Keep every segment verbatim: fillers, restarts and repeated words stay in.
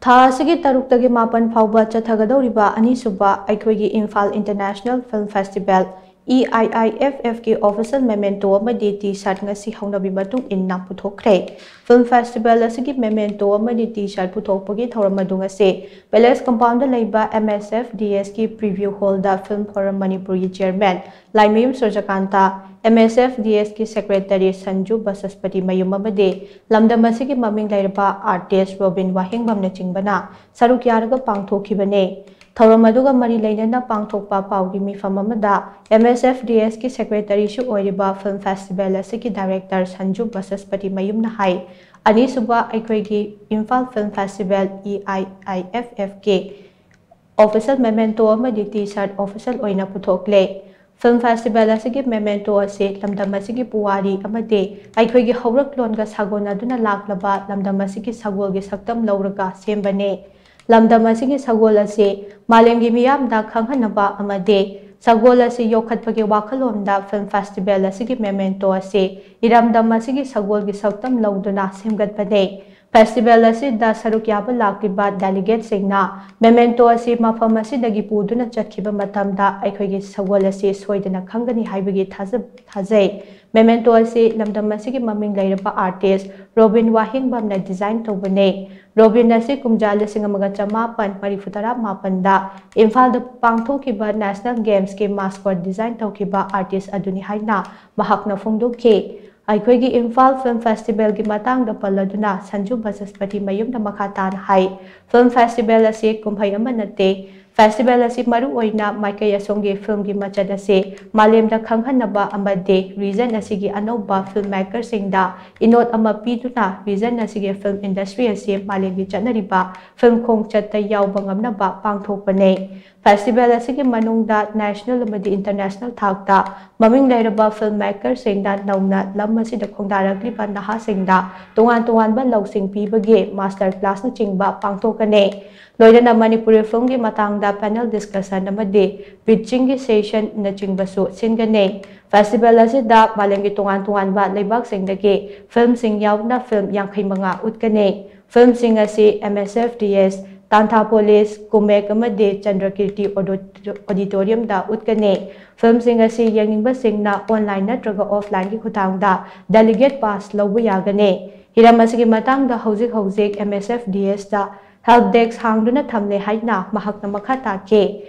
ꯊꯥ ꯑꯁꯤꯒꯤ ꯇꯔꯨꯛꯇꯒꯤ ꯃꯥꯄꯟ ꯐꯥꯎꯕ ꯆꯠꯊꯒꯗꯧꯔꯤꯕ ꯑꯅꯤꯁꯨꯕ ꯑꯩꯈꯣꯏꯒꯤ Imphal international film festival, E ꯑꯥꯏ ꯑꯥꯏ ꯑꯦꯐ ꯑꯦꯐꯀꯤ ꯑꯣꯐꯤꯁꯤꯌꯦꯜ ꯃꯦꯃꯦꯟꯇꯣ ꯑꯃꯗꯤ ꯇꯤ ꯁꯥꯔꯠ ꯉꯁꯤ ꯍꯧꯅꯕꯤ ꯃꯇꯨꯡ ꯏꯟꯅ ꯄꯨꯊꯣꯛꯈ꯭ꯔꯦ꯫ ꯐꯤꯜꯝ ꯐꯦꯁꯇꯤꯚꯦꯜ ꯑꯁꯤꯒꯤ ꯃꯦꯃꯦꯟꯇꯣ ꯑꯃꯗꯤ ꯇꯤ ꯁꯥꯔꯠ ꯄꯨꯊꯣꯛꯄꯒꯤ ꯊꯧꯔꯝ ꯑꯗꯨ ꯉꯁꯤ ꯄꯦꯂꯦꯁ ꯀꯝꯄꯥꯎꯟꯗ ꯂꯩꯕ ꯑꯦꯝ ꯑꯦꯁ ꯑꯦꯐ ꯗꯤ ꯑꯦꯁꯀꯤ ꯄ꯭ꯔꯤꯚ꯭ꯌꯨ ꯍꯣꯜꯗ ꯐꯤꯜꯝ ꯐꯣꯔꯝ ꯃꯅꯤꯄꯨꯔꯒꯤ ꯆꯤꯌꯔꯃꯦꯟ ꯂꯥꯏꯃꯌꯨꯝ ꯁꯨꯔꯖꯀꯥꯟꯇ, ꯑꯦꯝ ꯑꯦꯁ ꯑꯦꯐ ꯗꯤ ꯑꯦꯁꯀꯤ ꯁꯦꯀ꯭ꯔꯦꯇꯔꯤ ꯁꯟꯖꯨ ꯕꯁꯁꯄꯇꯤ ꯃꯌꯨꯝ ꯑꯃꯗꯤ ꯂꯝꯗꯝ ꯑꯁꯤꯒꯤ ꯃꯃꯤꯡ ꯂꯩꯔꯕ ꯑꯥꯔꯇꯤꯁ ꯔꯣꯕꯤꯟ ꯋꯥꯍꯦꯡꯕꯝꯅꯆꯤꯡꯕꯅ ꯁꯔꯨꯛ ꯌꯥꯔꯒ ꯄꯥꯡꯊꯣꯛꯈꯤꯕꯅꯤ꯫ ꯊꯧꯔꯝ ꯑꯗꯨꯒ ꯃꯔꯤ ꯂꯩꯅꯅ ꯄꯥꯡꯊꯣꯛꯄ ꯄꯥꯎꯒꯤ ꯃꯤꯐꯝ ꯑꯃꯗ ꯑꯦꯝ ꯑꯦꯁ ꯑꯦꯐ ꯗꯤ ꯑꯦꯁꯀꯤ ꯁꯦꯀ꯭ꯔꯦꯇꯔꯤꯁꯨ ꯑꯣꯏꯔꯤꯕ ꯐꯤꯜꯝ ꯐꯦꯁꯇꯤꯚꯦꯜ ꯑꯁꯤꯒꯤ ꯗꯥꯏꯔꯦꯛꯇꯔ ꯁꯟꯖꯨ ꯕꯁꯁꯄꯇꯤ ꯃꯌꯨꯝꯅ ꯍꯥꯏ, ꯑꯅꯤꯁꯨꯕ ꯑꯩꯈꯣꯏꯒꯤ ꯏꯝꯐꯥꯜ ꯐꯤꯜꯝ ꯐꯦꯁꯇꯤꯚꯦꯜ, ꯏ ꯑꯥꯏ ꯑꯥꯏ ꯑꯦꯐ ꯑꯦꯐꯀꯤ ꯑꯣꯐꯤꯁꯤꯌꯦꯜ ꯃꯦꯃꯦꯟꯇꯣ ꯑꯃꯗꯤ ꯇꯤ ꯁꯥꯔꯠ ꯑꯣꯐꯤꯁꯤꯌꯦꯜ ꯑꯣꯏꯅ ꯄꯨꯊꯣꯛꯂꯦ꯫ ꯐꯤꯜꯝ ꯐꯦꯁꯇꯤꯚꯦꯜ ꯑꯁꯤꯒꯤ ꯃꯦꯃꯦꯟꯇꯣ ꯑꯁꯤ ꯂꯝꯗꯝ ꯑꯁꯤꯒꯤ ꯄꯨꯋꯥꯔꯤ ꯑꯃꯗꯤ ꯑꯩꯈꯣꯏꯒꯤ ꯍꯧꯔꯛꯂꯣꯟꯒ ꯁꯥꯒꯣꯟꯅꯗꯨꯅ ꯂꯥꯛꯂꯕ ꯂꯝꯗꯝ ꯑꯁꯤꯒꯤ ꯁꯒꯣꯜꯒꯤ ꯁꯛꯇꯝ ꯂꯧꯔꯒ ꯁꯦꯝꯕꯅꯤ꯫ ꯂꯝꯗꯝ ꯑꯁꯤꯒꯤ ꯁꯒꯣꯜ ꯑꯁꯤ ꯃꯥꯂꯦꯝꯒꯤ ꯃꯤꯌꯥꯝꯗ ꯈꯪꯍꯟꯅꯕ ꯑꯃꯗꯤ ꯁꯒꯣꯜ ꯑꯁꯤ ꯌꯣꯛꯈꯠꯄꯒꯤ ꯋꯥꯈꯜꯂꯣꯟꯗ ꯐꯤꯜꯝ ꯐꯦꯁꯇꯤꯚꯦꯜ ꯑꯁꯤꯒꯤ ꯃꯦꯃꯦꯟꯇꯣ ꯑꯁꯤ ꯏꯔꯝꯗꯝ ꯑꯁꯤꯒꯤ ꯁꯒꯣꯜꯒꯤ ꯁꯛꯇꯝ ꯂꯧꯗꯨꯅ ꯁꯦꯝꯒꯠꯄꯅꯤ꯫ ꯐꯦꯁꯇꯤꯚꯦꯜ ꯑꯁꯤꯗ ꯁꯔꯨꯛ ꯌꯥꯕ ꯂꯥꯛꯂꯤꯕ ꯗꯦꯂꯤꯒꯦꯠꯁꯤꯡꯅ ꯃꯦꯃꯦꯟꯇꯣ ꯑꯁꯤ ꯃꯐꯝ ꯑꯁꯤꯗꯒꯤ ꯄꯨꯗꯨꯅ ꯆꯠꯈꯤꯕ ꯃꯇꯝꯗ ꯑꯩꯈꯣꯏꯒꯤ ꯁꯒꯣꯜ ꯑꯁꯤ ꯁꯣꯏꯗꯅ ꯈꯪꯒꯅꯤ ꯍꯥꯏꯕꯒꯤ ꯊꯥꯖ-, ꯊꯥꯖꯩ꯫ ꯃꯦꯃꯦꯟꯇꯣ ꯑꯁꯤ ꯂꯝꯗꯝ ꯑꯁꯤꯒꯤ ꯃꯃꯤꯡ ꯂꯩꯔꯕ ꯑꯥꯔꯇꯤꯁ ꯔꯣꯕꯤꯟ ꯋꯥꯍꯦꯡꯕꯝꯅ ꯗꯤꯖꯥꯏꯟ ꯇꯧꯕꯅꯤ꯫ ꯔꯣꯕꯤꯟ ꯑꯁꯤ ꯀꯨꯝꯖꯥ ꯂꯤꯁꯤꯡ ꯑꯃꯒ ꯆꯃꯥꯄꯟ ꯃꯔꯤꯐꯨ ꯇꯔꯥ ꯃꯥꯄꯟꯗ ꯏꯝꯐꯥꯜꯗ ꯄꯥꯡꯊꯣꯛꯈꯤꯕ ꯅꯦꯁꯅꯦꯜ ꯒꯦꯝꯁꯀꯤ ꯃꯥꯁꯀꯣꯠ ꯗꯤꯖꯥꯏꯟ ꯇꯧꯈꯤꯕ ꯑꯥꯔꯇꯤꯁ ꯑꯗꯨꯅꯤ ꯍꯥꯏꯅ ꯃꯍꯥꯛꯅ ꯐꯣꯡꯗꯣꯛꯈꯤ꯫ ꯑꯩꯈꯣꯏꯒꯤ ꯏꯝꯐꯥꯜ ꯐꯤꯜꯝ ꯐꯦꯁꯇꯤꯚꯦꯜꯒꯤ ꯃꯇꯥꯡꯗ ꯄꯜꯂꯗꯨꯅ ꯁꯟꯖꯨ ꯕꯁꯁꯄꯇꯤ ꯃꯌꯨꯝꯅ ꯃꯈꯥ ꯇꯥꯅ ꯍꯥꯏ, ꯐꯤꯜꯝ ꯐꯦꯁꯇꯤꯚꯦꯜ ꯑꯁꯤ ꯀꯨꯝꯍꯩ ꯑꯃ ꯅꯠꯇꯦ꯫ ꯐꯦꯁꯇꯤꯚꯦꯜ ꯑꯁꯤ ꯃꯔꯨ ꯑꯣꯏꯅ ꯃꯥꯏꯀꯩ ꯑꯁꯣꯝꯒꯤ ꯐꯤꯜꯝꯒꯤ ꯃꯆꯠ ꯑꯁꯤ ꯃꯥꯂꯦꯝꯗ ꯈꯪꯍꯟꯅꯕ ꯑꯃꯗꯤ ꯔꯤꯖꯟ ꯑꯁꯤꯒꯤ ꯑꯅꯧꯕ ꯐꯤꯜꯝ ꯃꯦꯀꯔꯁꯤꯡꯗ ꯏꯅꯣꯠ ꯑꯃ ꯄꯤꯗꯨꯅ ꯔꯤꯖꯟ ꯑꯁꯤꯒꯤ ꯐꯤꯜꯝ ꯏꯟꯗꯁꯇ꯭ꯔꯤ ꯑꯁꯤ ꯃꯥꯂꯦꯝꯒꯤ ꯆꯠꯅꯔꯤꯕ ꯐꯤꯜꯝ ꯈꯣꯡꯆꯠꯇ ꯌꯥꯎꯕ ꯉꯝꯅꯕ ꯄꯥꯡꯊꯣꯛꯄꯅꯤ꯫ ꯐꯦꯁꯇꯤꯚꯦꯜ ꯑꯁꯤꯒꯤ ꯃꯅꯨꯡꯗ ꯅꯦꯁꯅꯦꯜ ꯑꯃꯗꯤ ꯏꯟꯇꯔꯅꯦꯁꯅꯦꯜ ꯊꯥꯛꯇ ꯃꯃꯤꯡ ꯂꯩꯔꯕ ꯐꯤꯜꯝ ꯃꯦꯀꯔꯁꯤꯡꯅ ꯅꯧꯅ ꯂꯝ ꯑꯁꯤꯗ ꯈꯣꯡꯗꯥꯔꯛꯂꯤꯕ ꯅꯍꯥꯁꯤꯡꯗ ꯇꯣꯉꯥꯟ ꯇꯣꯉꯥꯟꯕ ꯂꯧꯁꯤꯡ ꯄꯤꯕꯒꯤ ꯃꯥꯁꯇꯔ ꯀ꯭ꯂꯥꯁꯅꯆꯤꯡꯕ ꯄꯥꯡꯊꯣꯛꯀꯅꯤ꯫ ꯂꯣꯏꯅꯅ ꯃꯅꯤꯄꯨꯔꯤ ꯐꯤꯜꯝꯒꯤ ꯃꯇꯥꯡꯗ ꯄꯦꯅꯦꯜ ꯗꯤꯁꯀꯁꯟ ꯑꯃꯗꯤ ꯄꯤꯆꯤꯡꯒꯤ ꯁꯦꯁꯟꯅꯆꯤꯡꯕꯁꯨ ꯁꯤꯟꯒꯅꯤ꯫ ꯐꯦꯁꯇꯤꯚꯦꯜ ꯑꯁꯤꯗ ꯃꯥꯂꯦꯝꯒꯤ ꯇꯣꯉꯥꯟ ꯇꯣꯉꯥꯟꯕ ꯂꯩꯕꯥꯛꯁꯤꯡꯗꯒꯤ ꯐꯤꯜꯝꯁꯤꯡ ꯌꯥꯎꯅ ꯐꯤꯜꯝ ꯌꯥꯡꯈꯩ ꯃꯉꯥ ꯎꯠꯀꯅꯤ꯫ ꯐꯤꯜꯝꯁꯤꯡ ꯑꯁꯤ M S F D S, ꯇꯥꯟꯊꯥ ꯄꯣꯂꯤꯁ, ꯀꯨꯃꯦꯛ ꯑꯃꯗꯤ ꯆꯟꯗ꯭ꯔꯀꯤꯔꯇꯤ ꯑꯣꯗꯤꯇꯣꯔꯤꯌꯝꯗ ꯎꯠꯀꯅꯤ꯫ ꯐꯤꯜꯝꯁꯤꯡ ꯑꯁꯤ ꯌꯦꯡꯅꯤꯡꯕꯁꯤꯡꯅ ꯑꯣꯟꯂꯥꯏꯟ ꯅꯠꯇ꯭ꯔꯒ ꯑꯣꯐꯂꯥꯏꯟꯒꯤ ꯈꯨꯠꯊꯥꯡꯗ ꯗꯦꯂꯤꯒꯦꯠ ꯄꯥꯁ ꯂꯧꯕ ꯌꯥꯒꯅꯤ꯫ ꯍꯤꯔꯝ ꯑꯁꯤꯒꯤ ꯃꯇꯥꯡꯗ ꯍꯧꯖꯤꯛ ꯍꯧꯖꯤꯛ M S F D S ꯇ ꯍꯦꯜꯞ ꯗꯦꯁ꯭ꯛ ꯍꯥꯡꯗꯨꯅ ꯊꯝꯂꯦ ꯍꯥꯏꯅ ꯃꯍꯥꯛꯅ ꯃꯈꯥ ꯇꯥꯈꯤ꯫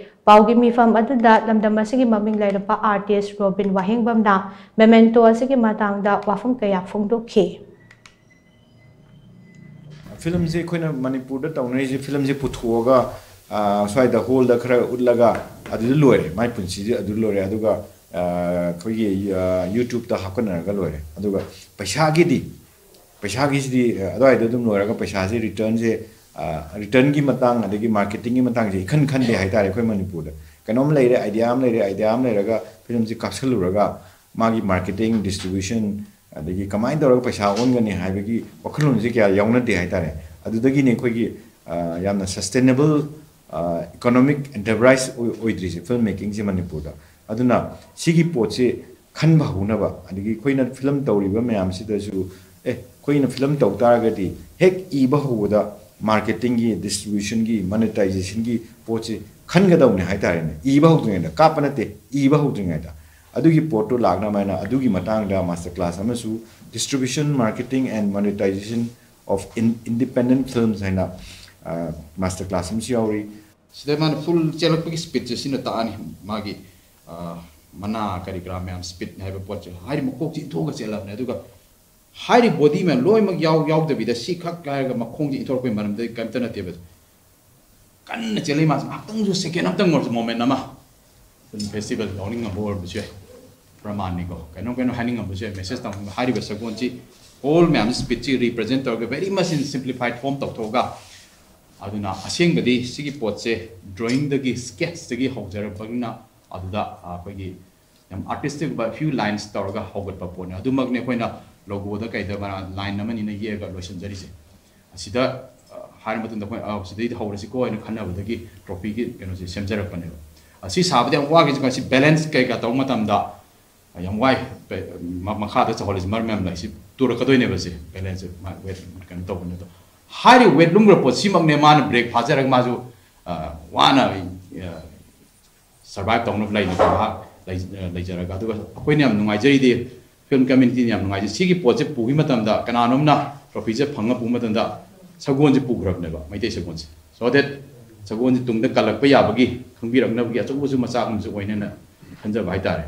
ꯄꯥꯎꯒꯤ ꯃꯤꯐꯝ ꯑꯗꯨꯗ ꯂꯝꯗꯝ ꯑꯁꯤꯒꯤ ꯃꯃꯤꯡ ꯂꯩꯔꯕ ꯑꯥꯔꯇꯤꯁ ꯔꯣꯕꯤꯟ ꯋꯥꯍꯦꯡꯕꯝꯅ ꯃꯦꯃꯦꯟꯇꯣ ꯑꯁꯤꯒꯤ ꯃꯇꯥꯡꯗ ꯋꯥꯐꯝ ꯀꯌꯥ ꯐꯣꯡꯗꯣꯛꯈꯤ꯫ ꯐꯤꯂꯝꯁꯦ ꯑꯩꯈꯣꯏꯅ ꯃꯅꯤꯄꯨꯔꯗ ꯇꯧꯅꯔꯤꯁꯦ, ꯐꯤꯂꯝꯁꯦ ꯄꯨꯊꯣꯛꯑꯒ, ꯑ, ꯁ꯭ꯋꯥꯏꯗ ꯍꯣꯜꯗ ꯈꯔ ꯎꯠꯂꯒ ꯑꯗꯨꯗ ꯂꯣꯏꯔꯦ, ꯃꯥꯏ ꯄꯨꯟꯁꯤꯁꯦ ꯑꯗꯨ ꯂꯣꯏꯔꯦ꯫ ꯑꯗꯨꯒ, ꯑ, ꯑꯩꯈꯣꯏꯒꯤ, ꯑ, YouTube ꯇ ꯍꯥꯞꯀꯠꯅꯔꯒ ꯂꯣꯏꯔꯦ꯫ ꯑꯗꯨꯒ ꯄꯩꯁꯥꯒꯤꯗꯤ, ꯄꯩꯁꯥꯒꯤꯁꯤꯗꯤ, ꯑ, ꯑꯗꯨꯋꯥꯏꯗ ꯑꯗꯨꯝ ꯂꯣꯏꯔꯒ ꯄꯩꯁꯥꯁꯦ ꯔꯤꯇꯔꯟꯁꯦ, ꯑ, ꯔꯤꯇꯔꯟꯒꯤ ꯃꯇꯥꯡ ꯑꯗꯒꯤ ꯃꯥꯔꯀꯦꯇꯤꯡꯒꯤ ꯃꯇꯥꯡꯁꯦ ꯏꯈꯟ ꯈꯟꯗꯦ ꯍꯥꯏꯇꯥꯔꯦ ꯑꯩꯈꯣꯏ ꯃꯅꯤꯄꯨꯔꯗ꯫ ꯀꯩꯅꯣꯝ ꯂꯩꯔꯦ, ꯑꯥꯏꯗꯤꯌꯥ ꯑꯃ ꯂꯩꯔꯦ, ꯑꯥꯏꯗꯤꯌꯥ ꯑꯃ ꯂꯩꯔꯒ ꯐꯤꯂꯝꯁꯦ ꯀꯥꯞꯁꯜꯂꯨꯔꯒ ꯃꯥꯒꯤ ꯃꯥꯔꯀꯦꯇꯤꯡ, ꯗꯤꯁꯇ꯭ꯔꯤꯕ꯭ꯌꯨꯁꯟ, ꯑꯗꯒꯤ ꯀꯃꯥꯏꯅ ꯇꯧꯔꯒ ꯄꯩꯁꯥ ꯑꯣꯟꯒꯅꯤ ꯍꯥꯏꯕꯒꯤ ꯋꯥꯈꯜꯂꯣꯟꯁꯦ ꯀꯌꯥ ꯌꯥꯎꯅꯗꯦ ꯍꯥꯏꯇꯥꯔꯦ꯫ ꯑꯗꯨꯗꯒꯤꯅꯦ ꯑꯩꯈꯣꯏꯒꯤ, ꯑ, ꯌꯥꯝꯅ ꯁꯁꯇꯦꯅꯦꯕꯜ, ꯑ, ꯏꯀꯣꯅꯣꯃꯤꯛ ꯑꯦꯟꯇꯔꯄ꯭ꯔꯥꯏꯁ ꯑꯣꯏ-, ꯑꯣꯏꯗ꯭ꯔꯤꯁꯦ ꯐꯤꯜꯝ ꯃꯦꯀꯤꯡꯁꯦ ꯃꯅꯤꯄꯨꯔꯗ꯫ ꯑꯗꯨꯅ ꯁꯤꯒꯤ ꯄꯣꯠꯁꯦ ꯈꯟꯕ ꯍꯧꯅꯕ, ꯑꯗꯒꯤ ꯑꯩꯈꯣꯏꯅ ꯐꯤꯂꯝ ꯇꯧꯔꯤꯕ ꯃꯌꯥꯝꯁꯤꯗꯁꯨ, ꯑꯦ, ꯑꯩꯈꯣꯏꯅ ꯐꯤꯂꯝ ꯇꯧ ꯇꯥꯔꯒꯗꯤ ꯍꯦꯛ ꯏꯕ ꯍꯧꯕꯗ ꯃꯥꯔꯀꯦꯇꯤꯡꯒꯤ, ꯗꯤꯁꯇ꯭ꯔꯤꯕ꯭ꯌꯨꯁꯟꯒꯤ, ꯃꯣꯅꯦꯇꯥꯏꯖꯦꯁꯟꯒꯤ ꯄꯣꯠꯁꯦ ꯈꯟꯒꯗꯧꯅꯦ ꯍꯥꯏꯇꯥꯔꯦꯅꯦ꯫ ꯏꯕ ꯍꯧꯗ꯭ꯔꯤꯉꯩꯗ, ꯀꯥꯞꯄ ꯅꯠꯇꯦ, ꯏꯕ ꯍꯧꯗ꯭ꯔꯤꯉꯩꯗ꯫ ꯑꯗꯨꯒꯤ ꯄꯣꯠꯇꯨ ꯂꯥꯛꯅꯕ ꯍꯥꯏꯅ ꯑꯗꯨꯒꯤ ꯃꯇꯥꯡꯗ ꯃꯥꯁꯇꯔ ꯀ꯭ꯂꯥꯁ ꯑꯃꯁꯨ, Distribution, Marketing and Monetization of In-, Independent Films ꯍꯥꯏꯅ, ꯑ, ꯃꯥꯁꯇꯔ ꯀ꯭ꯂꯥꯁ ꯑꯃꯁꯨ ꯌꯥꯎꯔꯤ꯫ ꯁꯤꯗ ꯃꯥꯅ ꯐꯨꯜ ꯆꯦꯜꯂꯛꯄꯒꯤ ꯁ꯭ꯄꯤꯠꯁꯦ ꯁꯤꯅ ꯇꯥꯛꯑꯅꯤ꯫ ꯃꯥꯒꯤ, ꯑ, ꯃꯅꯥ ꯀꯔꯤ ꯀꯔꯥ ꯃꯌꯥꯝ, ꯁ꯭ꯄꯤꯠ ꯍꯥꯏꯕ ꯄꯣꯠꯁꯦ, ꯍꯥꯏꯔꯤ ꯃꯀꯣꯛꯁꯦ ꯏꯟꯊꯣꯛꯑꯒ ꯆꯦꯜꯂꯕꯅꯦ꯫ ꯑꯗꯨꯒ ꯍꯥꯏꯔꯤꯕ ꯕꯣꯗꯤ ꯃꯌꯥꯝ ꯂꯣꯏꯅꯃꯛ ꯌꯥꯎ-, ꯌꯥꯎꯗꯕꯤꯗ ꯁꯤꯈꯛ ꯍꯥꯏꯔꯒ ꯃꯈꯣꯡꯁꯦ ꯏꯟꯊꯣꯔꯛꯄꯒꯤ ꯃꯔꯝꯗꯤ ꯀꯔꯤꯝꯇ ꯅꯠꯇꯦꯕ꯫ ꯀꯟꯅ ꯆꯦꯜꯂꯤ ꯃꯥꯁꯦ, ꯉꯥꯏꯍꯥꯛꯇꯪꯁꯨ ꯁꯦꯀꯦꯟ ꯑꯃꯇꯪ ꯑꯣꯏꯔꯁꯨ ꯃꯣꯃꯦꯟ ꯑꯃ꯫ ꯐꯤꯂꯝ ꯐꯦꯁꯇꯤꯚꯦꯜ ꯌꯥꯎꯅꯤꯡꯉꯝꯕ ꯑꯣꯏꯔꯝꯕꯁꯨ ꯌꯥꯏ, ꯄ꯭ꯔꯃꯥꯟꯅꯤꯀꯣ, ꯀꯩꯅꯣꯝ ꯀꯩꯅꯣꯝ ꯍꯥꯏꯅꯤꯡꯉꯝꯕꯁꯨ ꯌꯥꯏ꯫ ꯃꯦꯁꯦꯖ ꯇꯝꯅꯤꯡꯕ, ꯍꯥꯏꯔꯤꯕ ꯁꯒꯣꯜꯁꯤ ꯍꯣꯜ ꯃꯌꯥꯝ ꯁ꯭ꯄꯤꯠꯁꯤ ꯔꯤꯄ꯭ꯔꯖꯦꯟ ꯇꯧꯔꯒ very much in simplified form ꯇꯧꯊꯣꯛꯑꯒ, ꯑꯗꯨꯅ ꯑꯁꯦꯡꯕꯗꯤ ꯁꯤꯒꯤ ꯄꯣꯠꯁꯦ ꯗ꯭ꯔꯣꯌꯤꯡꯗꯒꯤ, ꯁ꯭ꯀꯦꯠꯁꯇꯒꯤ ꯍꯧꯖꯔꯛꯄꯅꯤꯅ ꯑꯗꯨꯗ, ꯑ, ꯑꯩꯈꯣꯏꯒꯤ ꯌꯥꯝ ꯑꯥꯔꯇꯤꯁꯇꯤꯛ ꯑꯣꯏꯕ few lines ꯇꯧꯔꯒ ꯍꯧꯒꯠꯄ ꯄꯣꯠꯅꯤ꯫ ꯑꯗꯨꯃꯛꯅꯤ ꯑꯩꯈꯣꯏꯅ ꯂꯣꯒꯣꯗ ꯀꯩꯗ ꯃꯥꯅ ꯂꯥꯏꯟ ꯑꯃꯅꯤꯅ ꯌꯦꯛꯑꯒ ꯂꯣꯏꯁꯤꯟꯖꯔꯤꯁꯦ꯫ ꯑꯁꯤꯗ, ꯑ, ꯍꯥꯏꯔ ꯃꯇꯨꯡꯗ ꯑꯩꯈꯣꯏ, "ꯑ, ꯁꯤꯗꯩꯗ ꯍꯧꯔꯁꯤꯀꯣ" ꯍꯥꯏꯅ ꯈꯟꯅꯕꯗꯒꯤ ꯇ꯭ꯔꯣꯐꯤꯒꯤ ꯀꯩꯅꯣꯁꯦ ꯁꯦꯝꯖꯔꯛꯄꯅꯦꯕ꯫ ꯑꯁꯤ ꯁꯥꯕꯗꯤ ꯌꯥꯝ ꯋꯥꯈꯤꯁꯦ, ꯁꯤ ꯕꯦꯂꯦꯟꯁ ꯀꯩꯀꯥ ꯇꯧꯕ ꯃꯇꯝꯗ ꯌꯥꯝ ꯋꯥꯏ꯫ ꯄꯦ-, ꯃ-, ꯃꯈꯥꯗ ꯆꯥꯎꯍꯜꯂꯁꯤ, ꯃꯔꯝ ꯌꯥꯝ ꯂꯩ꯫ ꯁꯤ ꯇꯨꯔꯛꯀꯗꯣꯏꯅꯦꯕ, ꯁꯤ ꯕꯦꯂꯦꯟꯁꯁꯦ, ꯃꯥ ꯋꯦꯠ ꯀꯩꯅꯣ ꯇꯧꯕꯅꯦ꯫ ꯑꯗꯣ ꯍꯥꯏꯔꯤꯕ ꯋꯦꯠ ꯂꯨꯝꯈ꯭ꯔ ꯄꯣꯠ ꯁꯤꯃꯛꯅꯦ ꯃꯥꯅ ꯕ꯭ꯔꯦꯛ ꯐꯥꯖꯔꯒ ꯃꯥꯁꯨ, ꯑ, ꯋꯥꯅ, ꯑ, ꯁꯔꯚꯥꯏꯚ ꯇꯧꯅꯕ ꯂꯩꯅꯕ ꯃꯍꯥꯛ ꯂꯩ-, ꯑ, ꯂꯩꯖꯔꯒ꯫ ꯑꯗꯨꯒ ꯑꯩꯈꯣꯏꯅ ꯌꯥꯝ ꯅꯨꯡꯉꯥꯏꯖꯔꯤꯗꯤ, ꯐꯤꯜꯝ ꯀꯝꯃ꯭ꯌꯨꯅꯤꯇꯤꯅ ꯌꯥꯝ ꯅꯨꯡꯉꯥꯏꯖꯩ꯫ ꯁꯤꯒꯤ ꯄꯣꯠꯁꯦ ꯄꯨꯈꯤꯕ ꯃꯇꯝꯗ ꯀꯅꯥꯅꯣꯝꯅ ꯇ꯭ꯔꯣꯐꯤꯁꯦ ꯐꯪꯉ ꯄꯨꯕ ꯃꯇꯝꯗ ꯁꯒꯣꯜꯁꯦ ꯄꯨꯈ꯭ꯔꯕꯅꯦꯕ, ꯃꯩꯇꯩ ꯁꯒꯣꯜꯁꯦ꯫ So that ꯁꯒꯣꯜꯁꯦ ꯇꯨꯡꯗ ꯀꯜꯂꯛꯄ ꯌꯥꯕꯒꯤ, ꯈꯪꯕꯤꯔꯛꯅꯕꯒꯤ ꯑꯆꯧꯕꯁꯨ ꯃꯆꯥꯒꯨꯝꯕꯁꯨ ꯑꯣꯏꯅꯅ ꯈꯟꯖꯕ ꯍꯥꯏꯇꯥꯔꯦ꯫